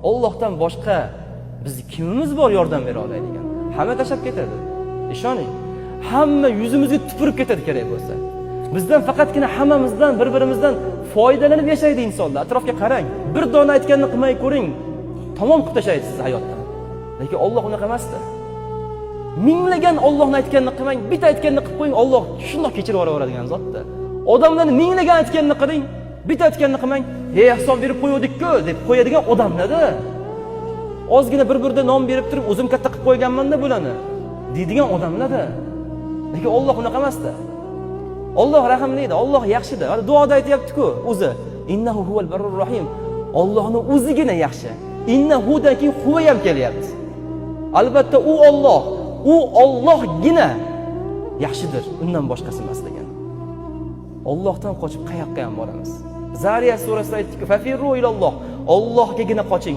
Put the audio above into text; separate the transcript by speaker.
Speaker 1: Ollohdan boshqa bizni kimimiz bor yordam bera oladigan? Hamma tashlab ketadi. Ishoning. Hamma yuzimizga tupurib ketadi kerak bo'lsa. Bizdan faqatgina hammamizdan bir-birimizdan foydalanib yashaydi insonlar. Atrofga qarang. Bir dona aytganini qilmay ko'ring. Tamom qilib tashlaydi sizni hayotdan. Lekin Olloh unaqa emasda. Minglagan Ollohni aytganini qilmang, bitta aytganini qilib qo'ying, Olloh shundoq kechirib yuboraveradigan zotda. Odamlarni minglagan aytganini qiling, bitta aytganini qilmang, "Ey, ehson berib qo'yuvdik-ku" deb qo'yadigan odamlarda. Ozgina bir-birda non berib turib, o'zim katta qilib qo'yganman-da bularni deydigan odamlarda. Lekin Olloh unaqa emasda. Olloh rahimliydi, Olloh yaxshida. Hali duoda aytyapti-ku o'zi. Innahu huval barrur rohim. Ollohning o'zigina yaxshi. Innahudan keyin huva ham kelyapti. Albatta u Olloh, u Ollohgina yaxshidir, undan boshqasi emas degan. Ollohdan qochib qayoqqa ham boramiz? Zariyat surasida aytdik-ku, fafirru ilalloh. Ollohgagina qoching.